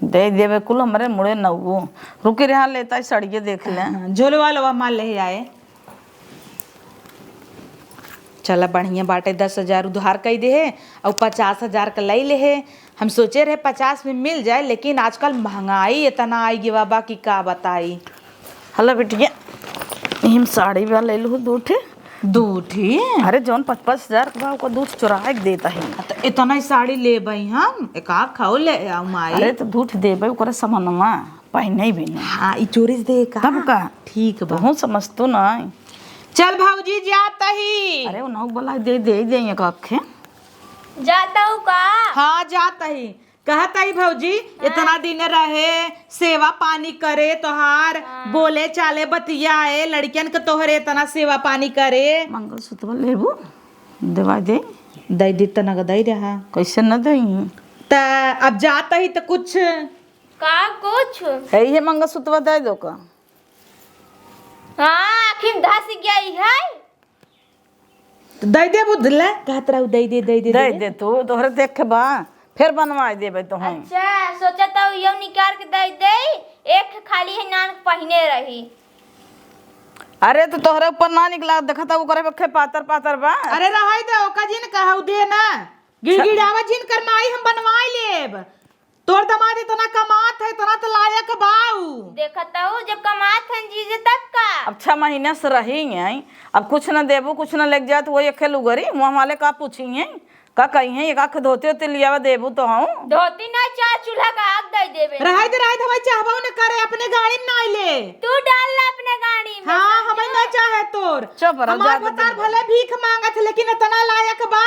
दे देबे कुल हमरे मुड़े नौगो। रुकी रहा, लेता ही सड़िए देख ले। हाँ, झोलवा लोवा मार ले आए। चला, बढ़िया बाटे, दस हजार उधार कई देहे अउ पचास हजार क लई लेहे। हम सोचे रहे पचास में मिल जाए, लेकिन आजकल महंगाई इतना आई गवा बा कि का बताई। हला बिटिया, इही में साड़ी बा, ले लू दू ठे, दू ठी? अरे, जौन पाँच पाँच हजार के बा, ओकर दू ठी चोराए के देत ही। तो इतना ही साड़ी लेबई हम, एक आध खाओ ले आओ माई। अरे, तो दू ठी देबे, ओकरे समनवा पहिने भी नहीं। हाँ, ई चोरी से दे का? तब का? ठीक बा। तोहूँ समझतो नहीं। चल भौजी, जात ही। अरे, उन्हों बोला दे, दे, दे, एक आखे। जाता हूँ का? हाँ, जात ही। कहत ही भौजी, हाँ। इतना दिन रहे, सेवा पानी करे तोहार, हाँ। बोले चाले बतियाए, लड़कियन के तोहरे इतना सेवा पानी करे। मंगलसूत्र लेबू? देवा दे। दे दे, तना का दे रहा। कैसे न दे? त अब जात ही त कुछ। का कुछ? है ये मंगलसूत्र दे दो का? हाँ, आखिर धस गई है। तो दे दे बुध ले, कहत रहू दे दे, दे दे, दे दे। दे तू, तोहरे देख के बा, फिर बनवाए देबे तो हम। अच्छा, सोचा था यो निकाल के दे दे, एक खाली है नान पहिने रही। अरे तो तोहरे ऊपर ना निकला, देखा था ओकरे बखे पातर पातर बा। अरे रहाई दे, ओका जिन कहू दे ना, गिड़गिड़ावा जिन कर माई, हम बनवाए लेब। तोर दामाद इतना कमात है, इतना तो लायक बाऊ। देखत हूँ, जब कमात हन जीजे तब का? अब छह महीना से रही हैं, अब कुछ न देबू, कुछ न लेके जात, वो एक लुगरी, मुँह वाले का पूछी हैं, का कही हैं, एक आख धोती होती लियावा देबू तो हूँ। धोती ना चाह, चूल्हा का आग दे देबे। रहाई दे, रहाई दे, हमारे चाहबो न करे, अपने गाड़ी में ना ले। तू डाल ले अपने गाड़ी में, हाँ, समझो? हमें ना चाहे तोर। चुप रहो, हमार जाके भतार दे। भले भीख मांगत है, लेकिन इतना लायक बा,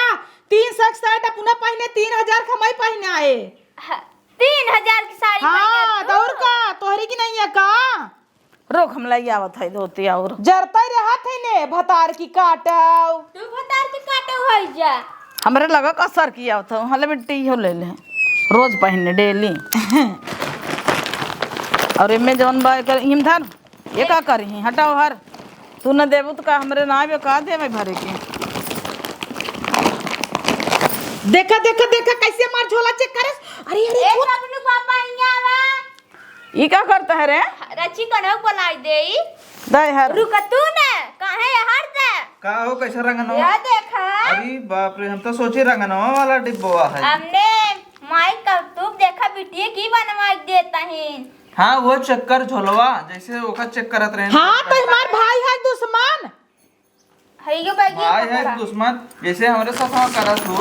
तीन सौ के शर्ट अपना पहिने, तीन हजार के हमारे पहिने आए। ह-, तीन हजार की साड़ी हाँ, पहिने तो और तू? का, तोहरी की नहीं है का? रोक, हम लाई आवत है धोती और। जरता ही रहत है ने, भतार की काटव। तू भतार की काटव है जा। हमरे लगा का सर की आवत है, हले बिट्टी हो ले ले। रोज पहिने, डेली। और इनमें जौन बा, एकर इम धर। ये का करी? हटाओ हर। तू न देबू त का हमरे नावे का देवे भरे के? देखा, देखा, देखा, कैसे हमार झोला चेक करस। अरे, अरे, ए, छोड़। बबलू पापा, हियाँ आवा। ई का करता है रे? रची कनऊ को लाई देई। दे हर। रुक तू न, काहे हर दे? का हो, कैसा रंगनवा? या देखा। अरे बाप रे, हम तो सोचे रंगनवा वाला डिब्बवा है। हमने माई करतूत देखा, बिटिया की बनवा देता है। हाँ, वो चक्कर झोलवा, जैसे ओका चेक करत रहे। हाँ, तो हमार भाई है दुश्मन। है यो बैगी भाई है पकड़ा। दुश्मन, जैसे हमरे साथ वहाँ करत हो।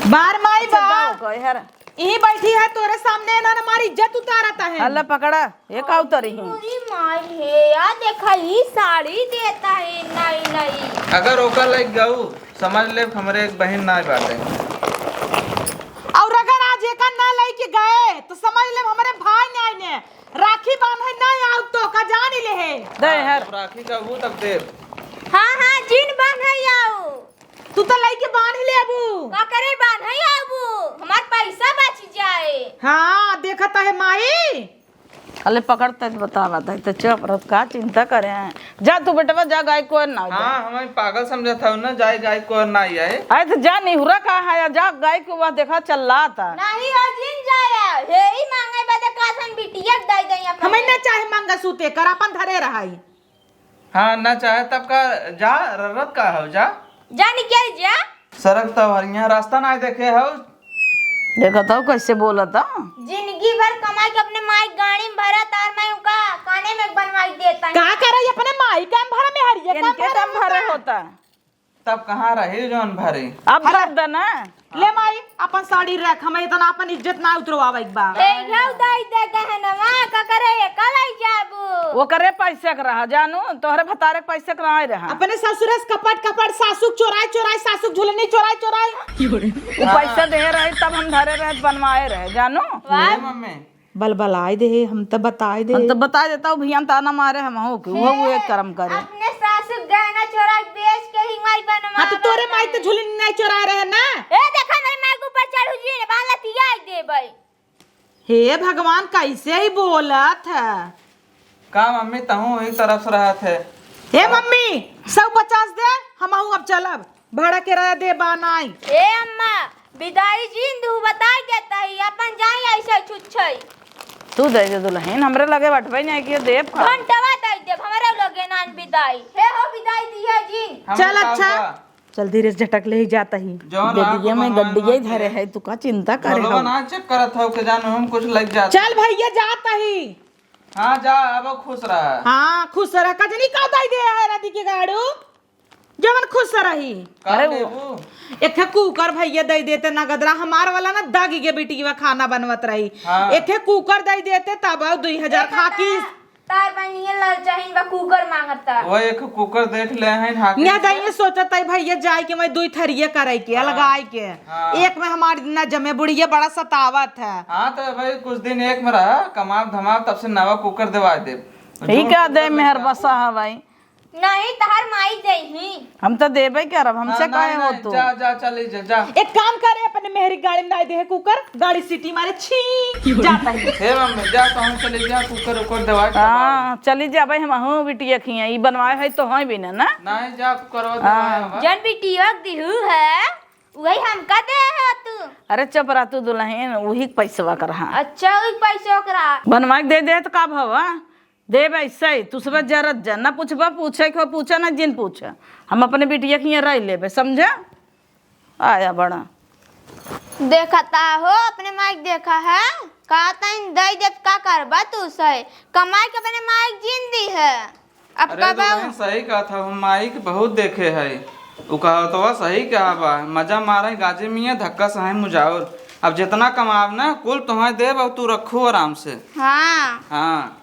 बार माई अच्छा, बा। जाओ, कोई हर। यही बैठी है तोरे सामने, ना हमारी इज्जत उतारता है। अल्लाह पकड़ा, ये का उतरी है? पूरी माई है, या देखा, ई साड़ी देता है, नहीं, नहीं। अगर ओका लग गऊ, समझ ले हमरे एक बहन ना बाटे। और अगर आज एका ना लेके गए, तो समझ ले हमरे भाई नहीं ने। राखी बांधे ना आऊ तो का जान ले है। दे हाँ, हर। जब राखी का वो तब देव। हाँ, हाँ, जिन बांधे आऊ। तू तो लइके बांध लेबू। का करे बांधे आऊ? हमार पैसा बच जाए। हाँ, देखत है माई। अले पकड़ तक बता, बता, तो चुप रह, का चिंता करे हैं? जा तू बेटवा, जा गाय को ना दे। हाँ, हमें पागल समझत हऊ ना, जाए गाय को ना आए। अरे तो जा निहुरा का है, जा गाय को वह देखा चल्लाता। नहीं हो जिन जाया, हे ही मांगे बदे का सन बिटिया दे दे अपन। हमें ना चाहे मंगलसूत्र कर, अपन धरे रहाई। हाँ, ना चाहे तब का जा, ररत का हो जा। जा निकल जा। सड़क तो हरिया रास्ता ना देखे हो। देखत हो कैसे बोलत हो। जिंदगी भर कमाई के अपने माई गाड़ी में भरा, तार मैं उनका काने में बनवाई देता है। का करे अपने माई काम भरा में हरिया काम इनके भरा काम भरे होता। होता। तब कहाँ रहे जौन भरे? अब हट। दर्द ना। ले माई, अपन साड़ी रख, हमें इतना अपन इज्जत ना उतरवावे के बा। ए, घाव दाई दे गहनवा, का करे, ये का लाई जाबू? ओकरे पैसे के रहा, जानू, तोहरे भतारे के पैसे के ना रहा। अपने ससुरे से कपट कपट, सासुक चोराए चोराए, सासुक झुलनी चोराए चोराए। वो पैसा दे रहे, तब हम धरे रहे, बनवाए रहे, जानू। वाह। ले मम्मी। बलबलाए दे, हम तो बताए दे। हम तो बताए देता हूँ, भैया ताना मारे हम हो के, वो, वो एक कर्म करे। अपने सासु गहना चोरा के बेच के ही माई बनवा हाँ, तो तोरे माई तो झुलनी नहीं चोरा रहे ना। ए, देखा मेरे माई के ऊपर चढ़ू जी ने, बाला तिया दे भाई। हे भगवान, कैसे ही बोलत है। का मम्मी, तहूँ वही तरफ से रहत है? हे मम्मी, सौ पचास दे, हम अब चलब। भाड़ा किराया दे बा नाई। ए अम्मा, विदाई जिन दू बताई देता ही, अपन जाई ऐसे छुच्छई। तू दे दे दुल्हन, हमरे लगे बटवे नहीं कि देब का। घंटवा दे देब, हमरे लगे नान विदाई। हे हो विदाई दिया जिन। हम चल बताओ अच्छा। बा। चल धीरे से झटक ले ही जाता ही। जौन रात बेदिया में बनवाए गड्डिया ही धरे है, तू का चिंता करे भगवान हो? आज चेक करत हो के जानू हम कुछ लग जात। चल भैया जाता ही। हाँ जा, अब खुश रहा। हाँ खुश रहा। कजनी का दाई दे है नदी के गाड़ू। जवन खुश रही। का अरे वो लेबू? एक ठे कुकर भैया दे देते नगद रहा, हमार वाला ना दग गया बिटिया खाना बनवत रही। हाँ। एक ठे कुकर दे देते तब आओ दुई हजार देखा खा की। ता, तार बनिए ललचाहिन बा कुकर मांगता। वो एक कुकर देख ले हैं, हाँ, न्या के दाइये सोचत है भैया जाए के मैं दुई थरिया करे के, हाँ। अलगाए के। हाँ। एक में हमार ना जमे बुढ़िया बड़ा सतावत है। हाँ, तो भाई कुछ दिन एक में रहा, कमाब धमाब, तब से नवा कुकर देवा दे। ठीक है, दे मेहर बसा है भाई। नहीं, तहार माई देही। हम तो देबे करब, हमसे हाँ, काहे नहीं, हो नहीं, तू? जा, जा, चली जा, जा। एक काम करे, अपने मेहरी गाड़ी में डाल दे है कुकर, गाड़ी सीटी मारे, छी, जाता है। हे मम्मी, जा, तो हम चली जा, कुकर उकर दवाई हाँ, चली जा भाई, हम हूँ बिटिया खिया, ई बनवाए है तो हैं भी ना, ना? नहीं, जा, कुकर हाँ। दवाई। जन बिटिया दिहू है, वही हमका दे है तू। अरे चुप रह तू दुल्हन, वही पैसवा कर हाँ। अच्छा, वही पैसवा कर हाँ। बनवा के दे दे तो का भवा? देब ऐसे ही, तू सब जरत जा, ना पूछबा, पूछे के हो पूछा, ना जिन पूछा। हम अपने बिटिया के यहाँ रह लेबे, समझा? आया बड़ा। देखता हो, अपने माई के देखा है, कहा तैन दे देत, का करबा तू सही, कमाई के अपने माई के जिन दी है। अब अरे कब दुल्हन, सही कहा था, हम माई के बहुत देखे है, उ कहा तो सही कहा बा, मजा मारे गाजे मियाँ, धक्का सहे मुजावर। अब जितना कमाब ना, कुल तुम्हें देब, अब तू रखू आराम से। हाँ। हाँ।